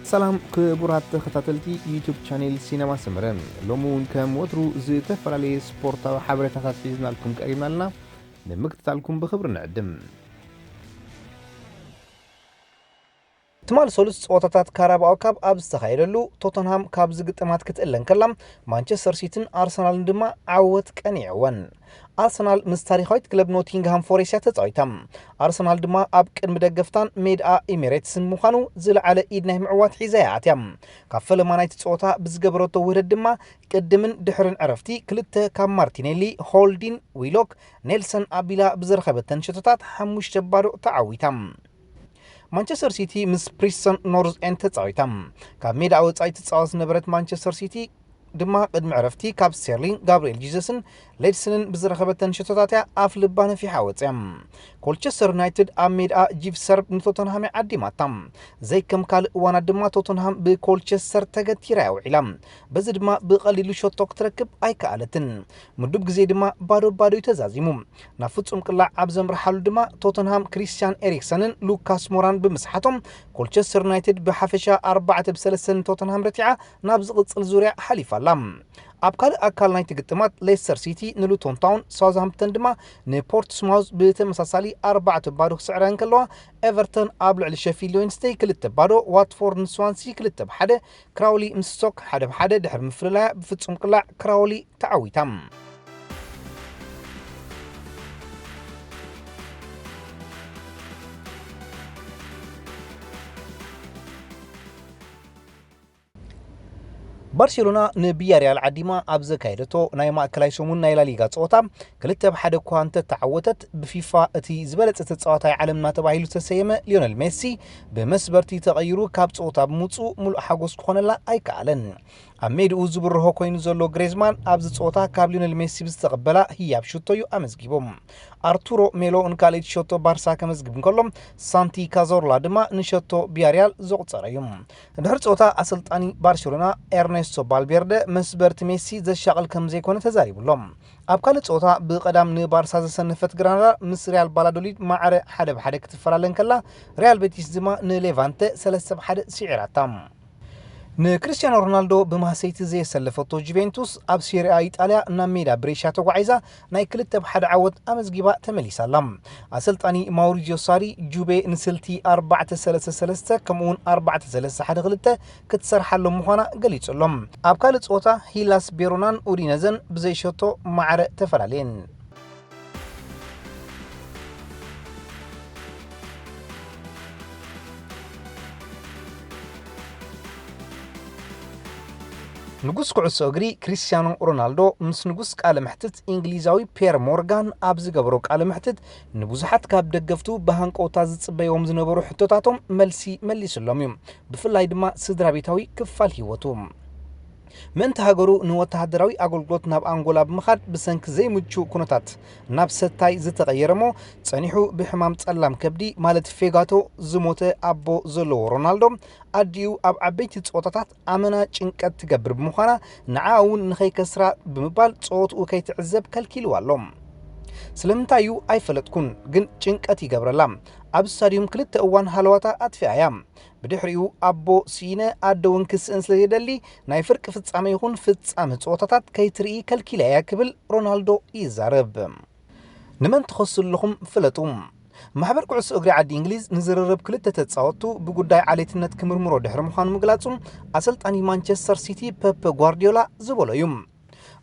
ሰላም ክቡራት ተኸታተልቲ ዩቱብ ቻኔል ሲነማ ሰመረ፣ ሎሚ እውን ከም ወትሩ ዝተፈላለየ ስፖርታዊ ሓበሬታታት ሒዝናልኩም ቀሪብና ኣለና። ንምክትታልኩም ብኽብሪ ንዕድም። ትማል ሰሉስ ጸወታታት ካራባኦ ካፕ ኣብ ዝተኻየደሉ፣ ቶተንሃም ካብዚ ግጥማት ክትእለ እንከላ፣ ማንቸስተር ሲቲን ኣርሰናልን ድማ ዓወት ቀኒዕወን። ኣርሰናል ምስ ታሪኻዊት ክለብ ኖቲንግሃም ፎሬስት እያ ተጻዊታ። ኣርሰናል ድማ ኣብ ቅድሚ ደገፍታን ሜድኣ ኤሚሬትስን ምዃኑ ዝለዓለ ኢድ ናይ ምዕዋት ሒዛ እያ ኣትያ። ካብ ፈለማ ናይቲ ጸወታ ብዝገበረቶ ውህደት ድማ ቅድምን ድሕርን ዕረፍቲ ክልተ ካብ ማርቲኔሊ፣ ሆልዲን፣ ዊሎክ፣ ኔልሰን ኣቢላ ብዝረኸበተን ሸቶታት ሓሙሽተ ባዶ ተዓዊታ። ማንቸስተር ሲቲ ምስ ፕሪስተን ኖርዝ ኤንድ ተጻዊታ። ካብ ሜዳ ወጻኢ ትጻወት ዝነበረት ማንቸስተር ሲቲ ድማ ቅድሚ ዕረፍቲ ካብ ስተርሊንግ፣ ጋብርኤል ጂዘስን ሌድስንን ብዝረኸበተን ሸቶታት እያ ኣፍ ልባ ነፊሓ ወጽያ። ኮልቸስተር ዩናይትድ ኣብ ሜዳ ጂፍ ሰርብ ንቶተንሃም እያ ዓዲማታ። ዘይከም ካልእ እዋናት ድማ ቶተንሃም ብኮልቸስተር ተገቲራ እያ ውዒላ። በዚ ድማ ብቐሊሉ ሸቶ ክትረክብ ኣይከኣለትን። ምዱብ ግዜ ድማ ባዶ ባዶ እዩ ተዛዚሙ። ናብ ፍጹም ቅላዕ ኣብ ዘምርሓሉ ድማ ቶተንሃም ክሪስቲያን ኤሪክሰንን ሉካስ ሞራን ብምስሓቶም፣ ኮልቸስተር ዩናይትድ ብሓፈሻ ኣርባዕተ ብ ሰለስተ ንቶተንሃም ረቲዓ ናብ ዝቕጽል ዙርያ ሓሊፋ ኣላ። ኣብ ካልእ ኣካል ናይቲ ግጥማት ሌስተር ሲቲ ንሉቶን ታውን፣ ሳውዝሃምፕተን ድማ ንፖርትስማውዝ ብተመሳሳሊ ኣርባዕተ ባዶ ክስዕራ እንከለዋ፣ ኤቨርተን ኣብ ልዕሊ ሸፊልድ ዌንስደይ ክልተ ባዶ፣ ዋትፎርድ ንስዋንሲ ክልተ ብ ሓደ፣ ክራውሊ ምስ ስቶክ ሓደ ብ ሓደ ድሕሪ ምፍልላያ ብፍጹም ቅላዕ ክራውሊ ተዓዊታ። ባርሴሎና ንቪያሪያል ዓዲማ ኣብ ዘካየደቶ ናይ ማእከላይ ሰሙን ናይ ላሊጋ ጸወታ ክልተ ብ ሓደ እኳ እንተተዓወተት፣ ብፊፋ እቲ ዝበለጸ ተጻዋታይ ዓለምና ተባሂሉ ዝተሰየመ ሊዮነል ሜሲ ብመስበርቲ ተቐይሩ ካብ ጸወታ ብምውጽኡ ምሉእ ሓጎስ ክኾነላ ኣይከኣለን። ኣብ ሜድኡ ዝብርሆ ኮይኑ ዘሎ ግሬዝማን ኣብዚ ጸወታ ካብ ሊዮነል ሜሲ ብዝተቐበላ ህያብ ሸቶ እዩ ኣመዝጊቡ። ኣርቱሮ ሜሎ ንካልኣይቲ ሸቶ ባርሳ ከመዝግብ እንከሎ፣ ሳንቲ ካዞርላ ድማ ንሸቶ ቪያሪያል ዘቑጸረ እዩ። ድሕሪ ጸወታ ኣሰልጣኒ ባርሴሎና ኤርኔስቶ ቫልቬርደ መስበርቲ ሜሲ ዘሻቕል ከም ዘይኮነ ተዛሪቡ ኣሎ። ኣብ ካልእ ጸወታ ብቐዳም ንባርሳ ዘሰነፈት ግራናዳ ምስ ሪያል ቫላዶሊድ ማዕረ ሓደ ብ ሓደ ክትፈላለ እንከላ፣ ሪያል ቤቲስ ድማ ንሌቫንተ ሰለስተ ብ ሓደ ስዒራታ። ንክሪስቲያኖ ሮናልዶ ብማህሰይቲ ዘየሰለፈቶ ጁቬንቱስ ኣብ ሴሪኣ ኢጣልያ ናብ ሜዳ ብሬሻ ተጓዒዛ ናይ ክልተ ብ ሓደ ዓወት ኣመዝጊባ ተመሊሳ ኣላ። ኣሰልጣኒ ማውሪዚዮ ሳሪ ጁቬ ንስልቲ ኣርባዕተ ሰለስተ ሰለስተ ከምኡውን ኣርባዕተ ሰለስተ ሓደ ክልተ ክትሰርሓሎም ምዃና ገሊጹ ኣሎ። ኣብ ካልእ ጸወታ ሂላስ ቤሮናን ኡዲነዘን ብዘይሸቶ ማዕረ ተፈላለየን። ንጉስ ኩዕሶ እግሪ ክሪስቲያኖ ሮናልዶ ምስ ንጉስ ቃለ መሕትት እንግሊዛዊ ፒየር ሞርጋን ኣብ ዝገበሮ ቃለ መሕትት፣ ንብዙሓት ካብ ደገፍቱ ብሃንቀውታ ዝጽበይዎም ዝነበሩ ሕቶታቶም መልሲ መሊሱሎም እዩ። ብፍላይ ድማ ስድራ ቤታዊ ክፋል ህይወቱ። ምእንቲ ሃገሩ ንወተሃደራዊ ኣገልግሎት ናብ ኣንጎላ ብምኻድ ብሰንኪ ዘይምቹእ ኩነታት ናብ ሰታይ ዝተቐየረ እሞ ጸኒሑ ብሕማም ጸላም ከብዲ ማለት ፌጋቶ ዝሞተ ኣቦ ዘለዎ ሮናልዶ፣ ኣዲኡ ኣብ ዓበይቲ ጸወታታት ኣመና ጭንቀት ትገብር ብምዃና ንዓኣ እውን ንኸይከስራ ብምባል ጸወትኡ ከይትዕዘብ ከልኪልዋ ኣሎ። ስለምንታይ እዩ ኣይፈለጥኩን፣ ግን ጭንቀት ይገብረላ። ኣብ ስታድዩም ክልተ እዋን ሃለዋታ ኣጥፊኣ እያ። ብድሕሪኡ ኣቦ ስኢነ ኣደ እውን ክስእን ስለ ዘየደሊ ናይ ፍርቂ ፍጻመ ይኹን ፍጻመ ጸወታታት ከይትርኢ ከልኪላ እያ ክብል ሮናልዶ ይዛረብ። ንመን ትኸሱ ኣለኹም ፍለጡ። ማሕበር ኩዕሶ እግሪ ዓዲ እንግሊዝ ንዝርርብ ክልተ ተጻወትቱ ብጉዳይ ዓሌትነት ክምርምሮ ድሕሪ ምዃኑ ምግላጹ ኣሰልጣኒ ማንቸስተር ሲቲ ፐፐ ጓርዲዮላ ዝበሎ እዩ።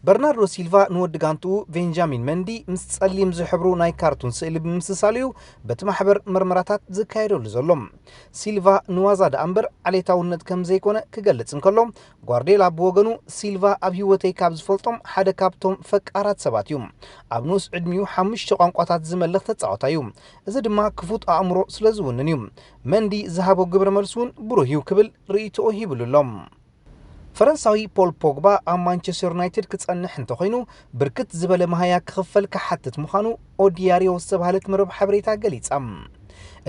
በርናርዶ ሲልቫ ንወዲ ጋንትኡ ቬንጃሚን መንዲ ምስ ጸሊም ዝሕብሩ ናይ ካርቱን ስእሊ ብምምስሳሉ እዩ በቲ ማሕበር መርመራታት ዝካየደሉ ዘሎ። ሲልቫ ንዋዛ ደኣ እምበር ዓሌታውነት ከም ዘይኮነ ክገልጽ እንከሎ፣ ጓርዴላ ብወገኑ፣ ሲልቫ ኣብ ህይወተይ ካብ ዝፈልጦም ሓደ ካብቶም ፈቃራት ሰባት እዩ። ኣብ ንኡስ ዕድሚኡ ሓሙሽተ ቋንቋታት ዝመልኽ ተጻዋታይ እዩ። እዚ ድማ ክፉት ኣእምሮ ስለ ዝውንን እዩ። መንዲ ዝሃቦ ግብረ መልሲ እውን ብሩህ እዩ ክብል ርእይቶኡ ሂብሉ ኣሎ። ፈረንሳዊ ፖል ፖግባ ኣብ ማንቸስተር ዩናይትድ ክጸንሕ እንተኾይኑ፣ ብርክት ዝበለ መሃያ ክኽፈል ክሓትት ምዃኑ ኦዲያሪዮ ዝተባህለት መርበብ ሓበሬታ ገሊጻ።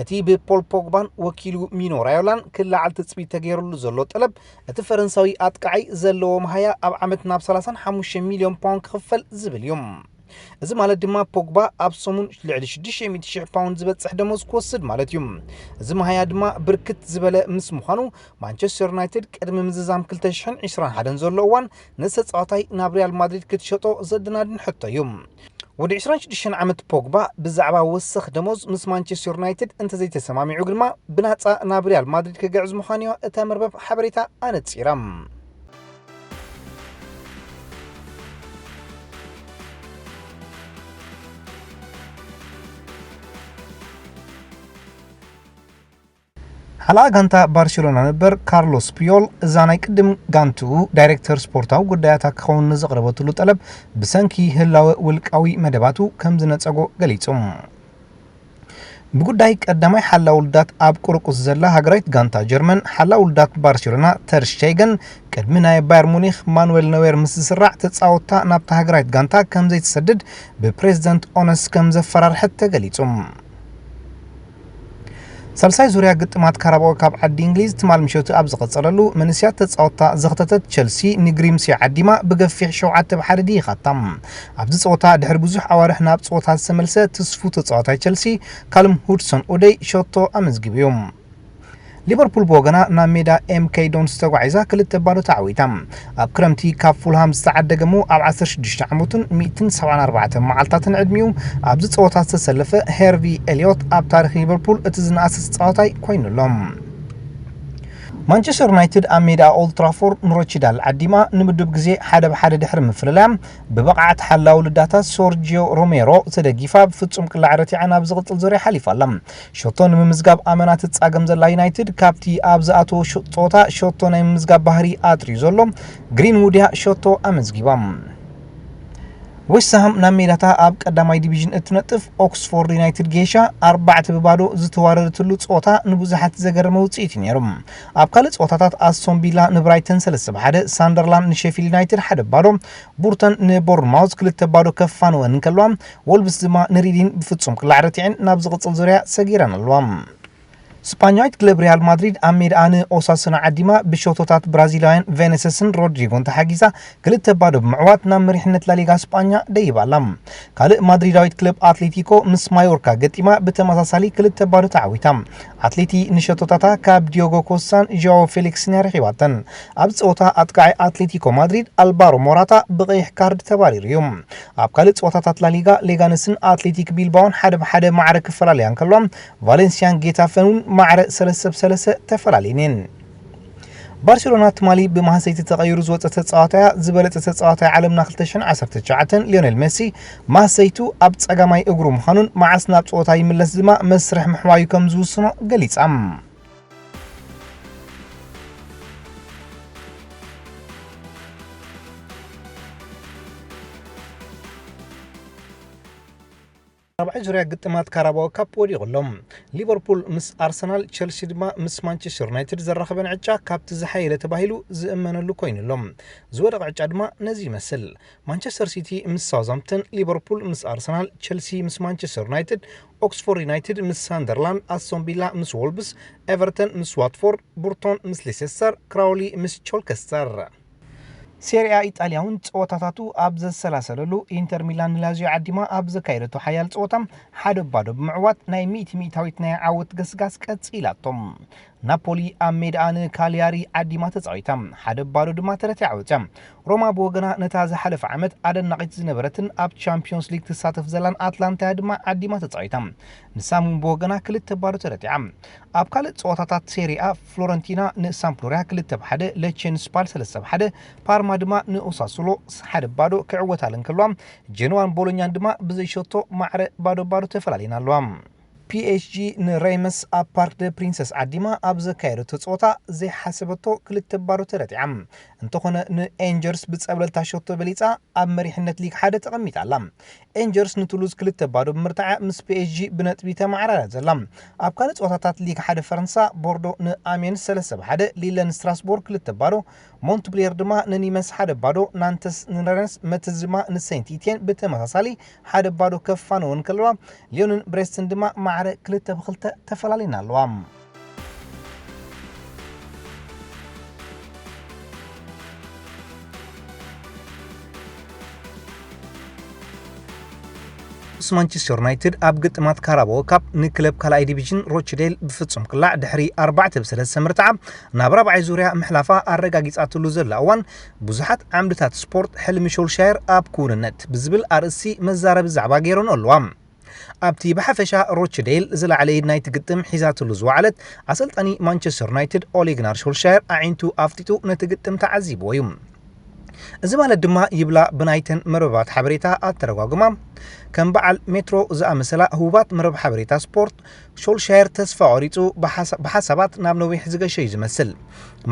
እቲ ብፖል ፖግባን ወኪሉ ሚኖ ራዮላን ክለዓል ትጽቢት ተገይሩሉ ዘሎ ጠለብ፣ እቲ ፈረንሳዊ ኣጥቃዓይ ዘለዎ መሃያ ኣብ ዓመት ናብ ሰላሳን ሓሙሽተ ሚልዮን ፓውንድ ክኽፈል ዝብል እዩ። እዚ ማለት ድማ ፖግባ ኣብ ሰሙን ልዕሊ ሽዱሽተ ሚእቲ ሽሕ ፓውንድ ዝበጽሕ ደሞዝ ክወስድ ማለት እዩ። እዚ መሃያ ድማ ብርክት ዝበለ ምስ ምዃኑ፣ ማንቸስተር ዩናይትድ ቅድሚ ምዝዛም ክልተ ሽሕን ዕስራን ሓደን ዘሎ እዋን ንተጻዋታይ ናብ ሪያል ማድሪድ ክትሸጦ ዘደናድን ሕቶ እዩ። ወዲ ዕስራን ሽዱሽተን ዓመት ፖግባ ብዛዕባ ወሰኽ ደሞዝ ምስ ማንቸስተር ዩናይትድ እንተዘይተሰማሚዑ ግድማ ብናጻ ናብ ሪያል ማድሪድ ክግዕዝ ምዃኑዮ እታ መርበብ ሓበሬታ ኣነጺራ። ሓለቓ ጋንታ ባርሴሎና ነበር ካርሎስ ፒዮል እዛ ናይ ቅድም ጋንትኡ ዳይሬክተር ስፖርታዊ ጉዳያት ክኸውን ንዘቕረበትሉ ጠለብ ብሰንኪ ህላወ ውልቃዊ መደባቱ ከም ዝነጸጎ ገሊጹ። ብጉዳይ ቀዳማይ ሓላ ውልዳት ኣብ ቁርቁስ ዘላ ሃገራዊት ጋንታ ጀርመን ሓላ ውልዳት ባርሴሎና ተር ሽቴገን ቅድሚ ናይ ባየር ሙኒክ ማኑዌል ኖዌር ምስ ዝስራዕ ተጻወታ ናብታ ሃገራዊት ጋንታ ከም ዘይትሰድድ ብፕሬዝደንት ኦነስ ከም ዘፈራርሐት ተገሊጹ። ሳልሳይ ዙርያ ግጥማት ካራባኦ ካብ ዓዲ እንግሊዝ ትማል ምሸቱ ኣብ ዝቐጸለሉ መንስያት ተጻወታ ዘኽተተት ቸልሲ ንግሪምሲ ዓዲማ ብገፊሕ ሸውዓተ ብ ሓደ ድይኻታ። ኣብዚ ጸወታ ድሕሪ ብዙሕ ኣዋርሕ ናብ ጸወታ ዝተመልሰ ትስፉ ተጻዋታይ ቸልሲ ካልም ሁድሶን ኡደይ ሸቶ ኣመዝጊቡ እዩ። ሊቨርፑል ብወገና ናብ ሜዳ ኤምኬ ዶንስ ተጓዒዛ ክልተ ባዶ ተዓዊታ። ኣብ ክረምቲ ካብ ፉልሃም ዝተዓደገ እሞ ኣብ ዓሰርተ ሽዱሽተ ዓመቱን ሚእትን ሰብዓን ኣርባዕተን መዓልታትን ዕድሚኡ ኣብዚ ጸወታ ዝተሰለፈ ሄርቪ ኤልዮት ኣብ ታሪኽ ሊቨርፑል እቲ ዝነኣሰ ተጻዋታይ ኮይኑ ኣሎ። ማንቸስተር ዩናይትድ ኣብ ሜዳ ኦልድ ትራፎርድ ንሮቺዳል ዓዲማ ንምዱብ ግዜ ሓደ ብ ሓደ ድሕሪ ምፍልላያ ብብቕዓት ሓላው ልዳታ ሶርጂዮ ሮሜሮ ተደጊፋ ብፍጹም ቅላዕ ረቲዓ ናብ ዝቕጽል ዙርያ ሓሊፋ ኣላ። ሸቶ ንምምዝጋብ ኣመና ትጻገም ዘላ ዩናይትድ ካብቲ ኣብ ዝኣተዎ ሸ- ጸወታ ሸቶ ናይ ምምዝጋብ ባህሪ ኣጥርዩ ዘሎ ግሪንውድ እያ ሸቶ ኣመዝጊባ። ዌስትሃም ናብ ሜዳታ ኣብ ቀዳማይ ዲቪዥን እትነጥፍ ኦክስፎርድ ዩናይትድ ጌሻ ኣርባዕተ ብባዶ ዝተዋረደትሉ ጸወታ ንብዙሓት ዘገረመ ውጽኢት እዩ ነይሩ። ኣብ ካልእ ጸወታታት ኣስቶን ቪላ ንብራይተን ሰለስተ ብ ሓደ፣ ሳንደርላንድ ንሼፊልድ ዩናይትድ ሓደ ባዶ፣ ቡርተን ንቦርንማውዝ ክልተ ባዶ ከፋንወን እንከለዋ፣ ወልቭስ ድማ ንሪዲን ብፍጹም ቅላዕ ረቲዐን ናብ ዝቕጽል ዙርያ ሰጊረን ኣለዋ። ስጳኛዊት ክለብ ሪያል ማድሪድ ኣብ ሜዳኣ ንኦሳሱና ዓዲማ ብሸቶታት ብራዚላውያን ቬነሰስን ሮድሪጎን ተሓጊዛ ክልተ ባዶ ብምዕዋት ናብ መሪሕነት ላሊጋ ስጳኛ ደይባ ኣላ። ካልእ ማድሪዳዊት ክለብ ኣትሌቲኮ ምስ ማዮርካ ገጢማ ብተመሳሳሊ ክልተ ባዶ ተዓዊታ። ኣትሌቲ ንሸቶታታ ካብ ዲዮጎ ኮስታን ዣኦ ፌሊክስን ኣረኺባተን። ኣብ ጸወታ ኣጥቃዒ ኣትሌቲኮ ማድሪድ ኣልቫሮ ሞራታ ብቐይሕ ካርድ ተባሪሩ እዩ። ኣብ ካልእ ጸወታታት ላሊጋ ሌጋነስን ኣትሌቲክ ቢልባኦን ሓደ ብ ሓደ ማዕረ ክፈላለያ እንከለዋ፣ ቫሌንሲያን ጌታፈን እውን ማዕረ ሰለስተ ብ ሰለስተ ተፈላለየን እየን። ባርሴሎና ትማሊ ብማህሰይቲ ተቐይሩ ዝወጸ ተጻዋታያ ዝበለጸ ተጻዋታይ ዓለምና ክልተ ሽሕን ዓሰርተ ትሽዓተን ሊዮኔል ሜሲ ማህሰይቱ ኣብ ጸጋማይ እግሩ ምዃኑን መዓስ ናብ ጸወታ ይምለስ ድማ መስርሕ ምሕዋዩ ከም ዝውስኖ ገሊጻ። ራብዓይ ዙርያ ግጥማት ካራባኦ ካፕ ወዲቑ ኣሎ። ሊቨርፑል ምስ ኣርሰናል፣ ቸልሲ ድማ ምስ ማንቸስተር ዩናይትድ ዘራኸበን ዕጫ ካብቲ ዝሓየለ ተባሂሉ ዝእመነሉ ኮይኑ ኣሎ። ዝወደቐ ዕጫ ድማ ነዚ ይመስል። ማንቸስተር ሲቲ ምስ ሳውዝሃምፕተን፣ ሊቨርፑል ምስ ኣርሰናል፣ ቸልሲ ምስ ማንቸስተር ዩናይትድ፣ ኦክስፎርድ ዩናይትድ ምስ ሳንደርላንድ፣ ኣስቶን ቪላ ምስ ወልቭስ፣ ኤቨርተን ምስ ዋትፎርድ፣ ቡርቶን ምስ ሌሴስተር፣ ክራውሊ ምስ ቾልከስተር። ሴሪኣ ኢጣልያ እውን ጸወታታቱ ኣብ ዘሰላሰለሉ፣ ኢንተር ሚላን ንላዚዮ ዓዲማ ኣብ ዘካየደቶ ሓያል ጸወታ ሓደ ባዶ ብምዕዋት ናይ ሚእቲ ሚእታዊት ናይ ዓወት ገስጋስ ቀጺላቶ። ናፖሊ ኣብ ሜዳኣ ንካልያሪ ዓዲማ ተጻዊታ ሓደ ባዶ ድማ ተረቲዓ ወጽያ። ሮማ ብወገና ነታ ዝሓለፈ ዓመት ኣደናቒት ዝነበረትን ኣብ ቻምፒዮንስ ሊግ ትሳተፍ ዘላን ኣትላንታ ድማ ዓዲማ ተጻዊታ። ንሳሙን ብወገና ክልተ ባዶ ተረቲዓ። ኣብ ካልእ ጸወታታት ሴሪኣ ፍሎረንቲና ንሳምፕዶሪያ ክልተ ብ ሓደ፣ ሌቼ ንስፓል ሰለስተ ብ ሓደ፣ ፓርማ ድማ ንኦሳሱሎ ሓደ ባዶ ክዕወታለን ከለዋ፣ ጀንዋን ቦሎኛን ድማ ብዘይሸቶ ማዕረ ባዶ ባዶ ተፈላሊየን ኣለዋ። ፒኤስጂ ንሬመስ ኣብ ፓርክ ደ ፕሪንሰስ ዓዲማ ኣብ ዘካየደቶ ጸወታ ዘይሓሰበቶ ክልተ ባዶ ተረቲዓ። እንተኾነ ንኤንጀርስ ብጸብለልታ ሸቶ በሊጻ ኣብ መሪሕነት ሊግ ሓደ ተቐሚጣ ኣላ። ኤንጀርስ ንቱሉዝ ክልተ ባዶ ብምርታዓ ምስ ፒኤስጂ ብነጥቢ ተመዓራርያ ዘላ። ኣብ ካልእ ጸወታታት ሊግ ሓደ ፈረንሳ ቦርዶ ንኣሜንስ ሰለስተ ብ ሓደ፣ ሊለ ንስትራስቦርግ ክልተ ባዶ፣ ሞንትብሊየር ድማ ንኒመስ ሓደ ባዶ፣ ናንተስ ንረነስ፣ መትዝ ድማ ንሴንት ኢትየን ብተመሳሳሊ ሓደ ባዶ ከፋንወን ከለዋ፣ ሊዮንን ብሬስትን ድማ ማዕረ ክልተ ብ ክልተ ተፈላሊና ኣለዋ። ምስ ማንቸስተር ዩናይትድ ኣብ ግጥማት ካራባኦ ካፕ ንክለብ ካልኣይ ዲቪዥን ሮችዴል ብፍጹም ክላዕ ድሕሪ ኣርባዕተ ብ ሰለስተ ምርትዓ ናብ ራብዓይ ዙርያ ምሕላፋ ኣረጋጊጻትሉ ዘላ እዋን፣ ብዙሓት ዓምድታት ስፖርት ሕልሚ ሾልሻየር ኣብ ክውንነት ብዝብል ኣርእስቲ መዛረቢ ዛዕባ ገይረን ኣለዋ። ኣብቲ ብሓፈሻ ሮችዴል ዝለዓለ ኢድ ናይቲ ግጥም ሒዛትሉ ዝወዓለት ኣሰልጣኒ ማንቸስተር ዩናይትድ ኦሌ ግናር ሾልሻየር ኣዒንቱ ኣፍጢጡ ነቲ ግጥም ተዓዚብዎ እዩ። እዚ ማለት ድማ ይብላ ብናይተን መርበባት ሓበሬታ ኣተረጓጉማ፣ ከም በዓል ሜትሮ ዝኣመሰላ ህቡባት መርበብ ሓበሬታ ስፖርት፣ ሾልሻየር ተስፋ ቆሪጹ ብሓሳ-፣ ብሓሳባት ናብ ነዊሕ ዝገሸ እዩ ዝመስል።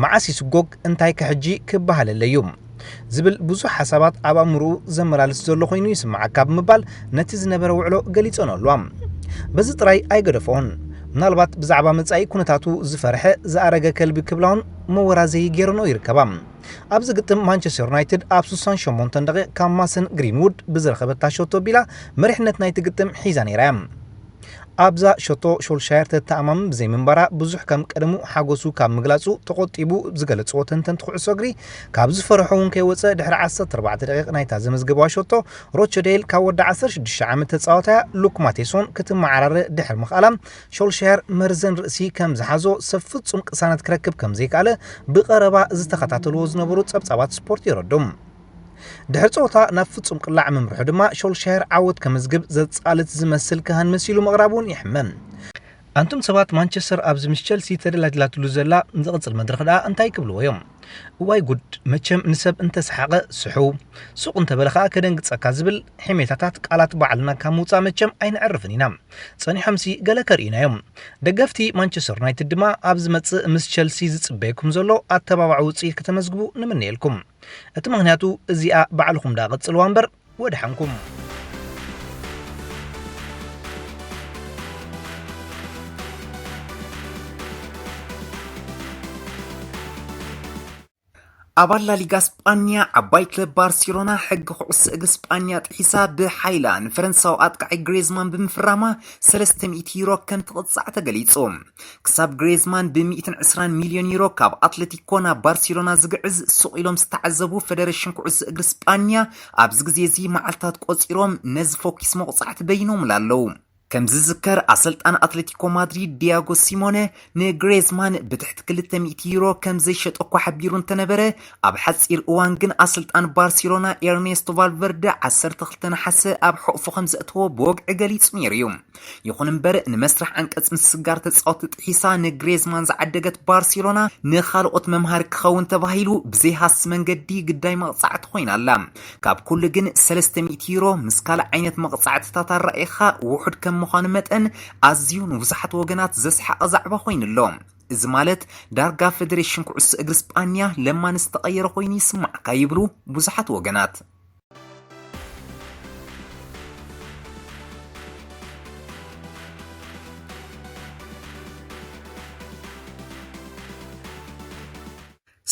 መዓስ ይስጎግ፣ እንታይ ከ ሕጂ ክበሃለለይ እዩ ዝብል ብዙሕ ሓሳባት ኣብ ኣእምሮኡ ዘመላልስ ዘሎ ኮይኑ ይስምዓካ ብምባል ነቲ ዝነበረ ውዕሎ ገሊጸን ኣለዋ። በዚ ጥራይ ኣይገደፍኦን። ምናልባት ብዛዕባ መጻኢ ኩነታቱ ዝፈርሐ ዝኣረገ ከልቢ ክብላውን መወራዘዪ ገይረንኦ ይርከባ። ኣብዚ ግጥም ማንቸስተር ዩናይትድ ኣብ ስሳን ሸሞንተን ደቂቕ ካብ ማሰን ግሪንውድ ብዝረኸበታ ሸቶ ኣቢላ መሪሕነት ናይቲ ግጥም ሒዛ ነይራ እያ። ኣብዛ ሸቶ ሾልሻየር ተተኣማምን ብዘይምንባራ ብዙሕ ከም ቀደሙ ሓጎሱ ካብ ምግላጹ ተቖጢቡ ዝገለጽዎ ተንተንቲ ኩዕሶ እግሪ፣ ካብ ዝፈርሖ እውን ከይወጸ ድሕሪ ዓሰርተ ኣርባዕተ ደቂቕ ናይታ ዘመዝገበዋ ሸቶ ሮቸዴል ካብ ወዲ ዓሰርተ ሽዱሽተ ዓመት ተጻዋታያ ሉክ ማቴሶን ክትመዓራረ ድሕሪ ምኽኣላ፣ ሾልሻየር መርዘን ርእሲ ከም ዝሓዞ፣ ሰብ ፍጹም ቅሳነት ክረክብ ከም ዘይከኣለ ብቐረባ ዝተኸታተልዎ ዝነበሩ ጸብጻባት ስፖርት የረድኡ። ድሕሪ ጸወታ ናብ ፍጹም ቅላዕ ምምርሑ ድማ ሾልሻየር ዓወት ከመዝግብ ዘጻልት ዝመስል ክሃን መሲሉ ምቕራቡ እውን ይሕመም። ኣንቱም ሰባት፣ ማንቸስተር ኣብዚ ምስ ቸልሲ ተደላዲላትሉ ዘላ ዝቕጽል መድረኽ ደኣ እንታይ ክብልዎ እዮም? እዋይ ጉድ፣ መቸም ንሰብ እንተሰሓቐ ስሑ፣ ሱቕ እንተበለ ከኣ ከደንግጸካ ዝብል ሒሜታታት ቃላት ባዕልና ካብ ምውጻእ መቸም ኣይንዕርፍን ኢና። ጸኒሖምሲ ገለ ከርእዩና እዮም። ደገፍቲ ማንቸስተር ዩናይትድ ድማ ኣብ ዝመጽእ ምስ ቸልሲ ዝጽበየኩም ዘሎ ኣተባባዒ ውጽኢት ከተመዝግቡ ንምነየልኩም። እቲ ምኽንያቱ እዚኣ ባዕልኹም ደኣ ቀጽልዋ እምበር፣ ወድሓንኩም። ኣባል ላሊጋ ስጳንያ ዓባይ ክለብ ባርሴሎና ሕጊ ኩዕሶ እግሪ ስጳንያ ጥሒሳ ብሓይላ ንፈረንሳዊ ኣጥቃዒ ግሬዝማን ብምፍራማ ሰለስተ ሚእቲ ዩሮ ከም ትቕጻዕ ተገሊጹ። ክሳብ ግሬዝማን ብ ሚእትን ዕስራን ሚልዮን ዩሮ ካብ ኣትሌቲኮ ናብ ባርሴሎና ዝግዕዝ ሱቕ ኢሎም ዝተዓዘቡ ፈደረሽን ኩዕሶ እግሪ ስጳንያ ኣብዚ ግዜ እዚ መዓልታት ቆጺሮም ነዚ ፎኪስ መቑጻዕቲ በይኖምሉ ኣለዉ። ከም ዝዝከር ኣሰልጣን ኣትሌቲኮ ማድሪድ ዲያጎ ሲሞነ ንግሬዝማን ብትሕቲ ክልተ ሚእቲ ዩሮ ከም ዘይሸጠ እኳ ሓቢሩ እንተነበረ፣ ኣብ ሓጺር እዋን ግን ኣሰልጣን ባርሴሎና ኤርኔስቶ ቫልቨርደ ዓሰርተ ክልተ ነሓሰ ኣብ ሕቑፉ ከም ዘእተዎ ብወግዒ ገሊጹ ነይሩ እዩ። ይኹን እምበር ንመስርሕ ዓንቀጽ ምስጋር ተጻወቲ ጥሒሳ ንግሬዝማን ዝዓደገት ባርሴሎና ንኻልኦት መምሃሪ ክኸውን ተባሂሉ ብዘይሃሲ መንገዲ ግዳይ መቕጻዕቲ ኮይና ኣላ። ካብ ኩሉ ግን ሰለስተ ሚእቲ ዩሮ ምስ ካልእ ዓይነት መቕጻዕትታት ኣራኢኻ ውሑድ ከም ምዃኑ መጠን ኣዝዩ ንብዙሓት ወገናት ዘስሓቐ ዛዕባ ኮይኑ ኣሎ። እዚ ማለት ዳርጋ ፈደሬሽን ኩዕሶ እግሪ ስጳንያ ለማኒ ዝተቐየረ ኮይኑ ይስማዓካ ይብሉ ብዙሓት ወገናት።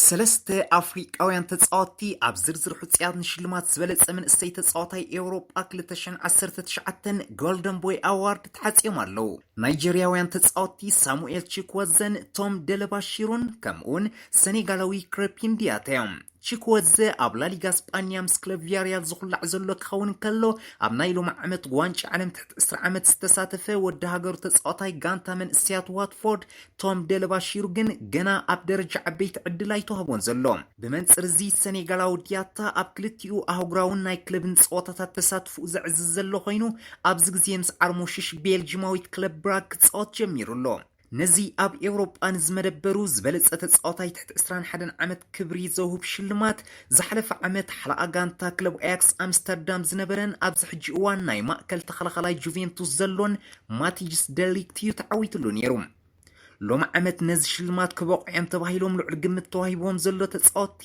ሰለስተ ኣፍሪቃውያን ተጻወትቲ ኣብ ዝርዝር ሕጹያት ንሽልማት ዝበለጸ መንእሰይ ተጻዋታይ ኤውሮጳ ክልተ ሽሕን ዓሰርተ ትሽዓተን ጎልደን ቦይ ኣዋርድ ተሓጽዮም ኣለዉ። ናይጀርያውያን ተጻወትቲ ሳሙኤል ቺክወዘን ቶም ደለባሺሩን ከምኡውን ሰኔጋላዊ ክረፒን ዲያታ እዮም። ቺክወዘ ኣብ ላሊጋ ስጳንያ ምስ ክለብ ቪያሪያል ዝኹላዕ ዘሎ ክኸውን ከሎ፣ ኣብ ናይ ሎሚ ዓመት ዋንጫ ዓለም ትሕቲ ዕስራ ዓመት ዝተሳተፈ ወዲ ሃገሩ ተጻዋታይ ጋንታ መንእሰያት ዋትፎርድ ቶም ደለባሺሩ ግን ገና ኣብ ደረጃ ዓበይቲ ዕድል ኣይተዋህቦን ዘሎ። ብመንጽር እዚ ሰኔጋላዊ ዲያታ ኣብ ክልቲኡ ኣህጉራውን ናይ ክለብን ጸወታታት ተሳትፎኡ ዘዕዝዝ ዘሎ ኮይኑ፣ ኣብዚ ግዜ ምስ ዓርሞሽሽ ቤልጂማዊት ክለብ ብራግ ክጻወት ጀሚሩ ኣሎ። ነዚ ኣብ ኤውሮጳ ንዝመደበሩ ዝበለጸ ተጻዋታይ ትሕቲ ዕስራን ሓደን ዓመት ክብሪ ዘውህብ ሽልማት ዝሓለፈ ዓመት ሓለቓ ጋንታ ክለብ ኣያክስ ኣምስተርዳም ዝነበረን ኣብዚ ሕጂ እዋን ናይ ማእከል ተኸላኻላይ ጁቬንቱስ ዘሎን ማቲጅስ ደሊክት እዩ ተዓዊትሉ ነይሩ። ሎም ዓመት ነዚ ሽልማት ክበቑዕዮም ተባሂሎም ልዑል ግምት ተዋሂብዎም ዘሎ ተጻወትቲ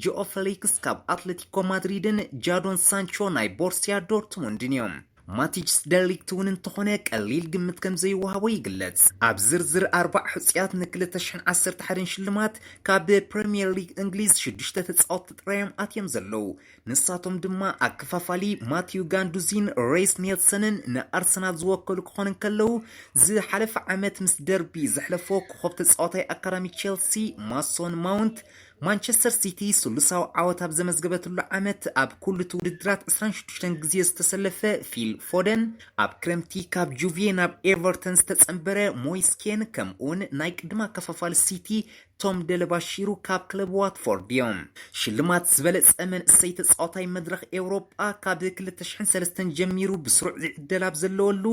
ጂኦ ፌሊክስ ካብ ኣትሌቲኮ ማድሪድን ጃዶን ሳንቾ ናይ ቦርሲያ ዶርትሙንድን እዮም። ማቲጅስ ደሊክት እውን እንተኾነ ቀሊል ግምት ከም ዘይወሃቦ ይግለጽ። ኣብ ዝርዝር ኣርባዕ ሕጹያት ን ክልተ ሽሕን ዓሰርተ ሓደን ሽልማት ካብ ፕሪምየር ሊግ እንግሊዝ ሽዱሽተ ተጻወትቲ ጥራዮም ኣትዮም ዘለዉ። ንሳቶም ድማ ኣከፋፋሊ ማቲዩ ጋንዱዚን ሬስ ኔልሰንን ንኣርሰናል ዝወከሉ ክኾኑ እንከለዉ፣ ዝሓለፈ ዓመት ምስ ደርቢ ዘሕለፎ ኮኾብ ተጻዋታይ ኣካዳሚ ቼልሲ ማሶን ማውንት፣ ማንቸስተር ሲቲ ስሉሳዊ ዓወት ኣብ ዘመዝገበትሉ ዓመት ኣብ ኩሉ እቲ ውድድራት ዕስራን ሽዱሽተን ግዜ ዝተሰለፈ ፊል ፎደን፣ ኣብ ክረምቲ ካብ ጁቬ ናብ ኤቨርተን ዝተጸንበረ ሞይስ ኬን፣ ከምኡውን ናይ ቅድማ ኣከፋፋሊ ሲቲ ቶም ደለባሺሩ ካብ ክለብ ዋትፎርድ እዮም። ሽልማት ዝበለጸ መንእሰይ ተጻዋታይ መድረኽ ኤውሮጳ ካብ ክልተ ሽሕን ሰለስተን ጀሚሩ ብስሩዕ ዝዕደል ኣብ ዘለወሉ፣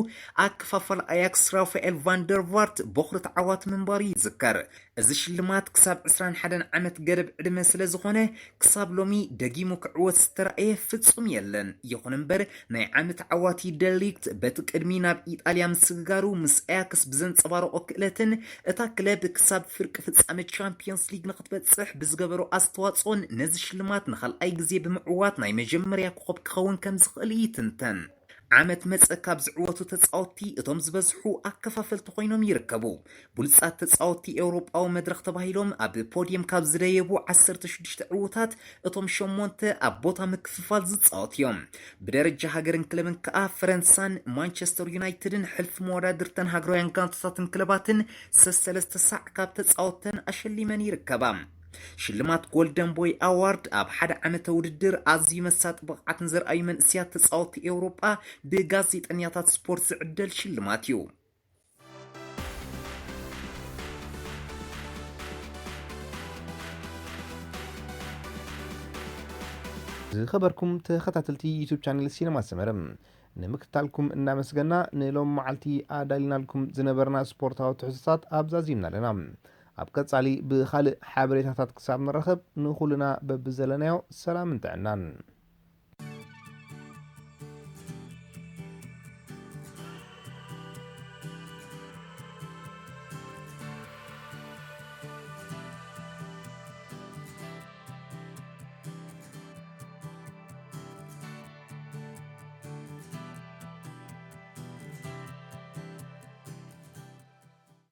ኣከፋፋሊ ኣያክስ ራፋኤል ቫንደርቫርት ቦኽሪ ተዓዋቲ ምንባሩ ይዝከር። እዚ ሽልማት ክሳብ ዕስራን ሓደን ዓመት ገደብ ዕድመ ስለ ዝኾነ፣ ክሳብ ሎሚ ደጊሙ ክዕወት ዝተራእየ ፍጹም የለን። ይኹን እምበር፣ ናይ ዓመት ዓዋቲ ደሊክት በቲ ቅድሚ ናብ ኢጣልያ ምስግጋሩ፣ ምስ ኣያክስ ብዘንጸባረቖ ክእለትን እታ ክለብ ክሳብ ፍርቂ ፍጻመ ቻምፒዮንስ ሊግ ንክትበጽሕ ብዝገበሮ ኣስተዋጽኦን፣ ነዚ ሽልማት ንኻልኣይ ግዜ ብምዕዋት ናይ መጀመርያ ኮኸብ ክኸውን ከም ዝኽእል ይትንተን። ዓመት መጸ ካብ ዝዕወቱ ተጻወትቲ እቶም ዝበዝሑ ኣከፋፈልቲ ኮይኖም ይርከቡ። ብሉጻት ተጻወትቲ ኤውሮጳዊ መድረኽ ተባሂሎም ኣብ ፖድየም ካብ ዝደየቡ ዓሰርተ ሽዱሽተ ዕዉታት፣ እቶም ሸሞንተ ኣብ ቦታ ምክፍፋል ዝጻወቱ እዮም። ብደረጃ ሃገርን ክለብን ከኣ ፈረንሳን ማንቸስተር ዩናይትድን ሕልፊ መወዳድርተን ሃገራውያን ጋንታታትን ክለባትን ሰሰለስተ ሳዕ ካብ ተጻወተን ኣሸሊመን ይርከባ። ሽልማት ጎልደን ቦይ ኣዋርድ ኣብ ሓደ ዓመተ ውድድር ኣዝዩ መሳጢ ብቕዓት ንዘርኣዩ መንእስያት ተጻወትቲ ኤውሮጳ ብጋዜጠኛታት ስፖርት ዝዕደል ሽልማት እዩ። ዝኸበርኩም ተኸታተልቲ ዩቱብ ቻነል ሲነማ ሰመረ፣ ንምክትታልኩም እናመስገና፣ ንሎም መዓልቲ ኣዳሊናልኩም ዝነበርና ስፖርታዊ ትሕዝቶታት ኣብዛ ዚምና ኣለና። ኣብ ቀጻሊ ብኻልእ ሓበሬታታት ክሳብ ንራኸብ፣ ንኹልና በብዘለናዮ ሰላምን ጥዕናን።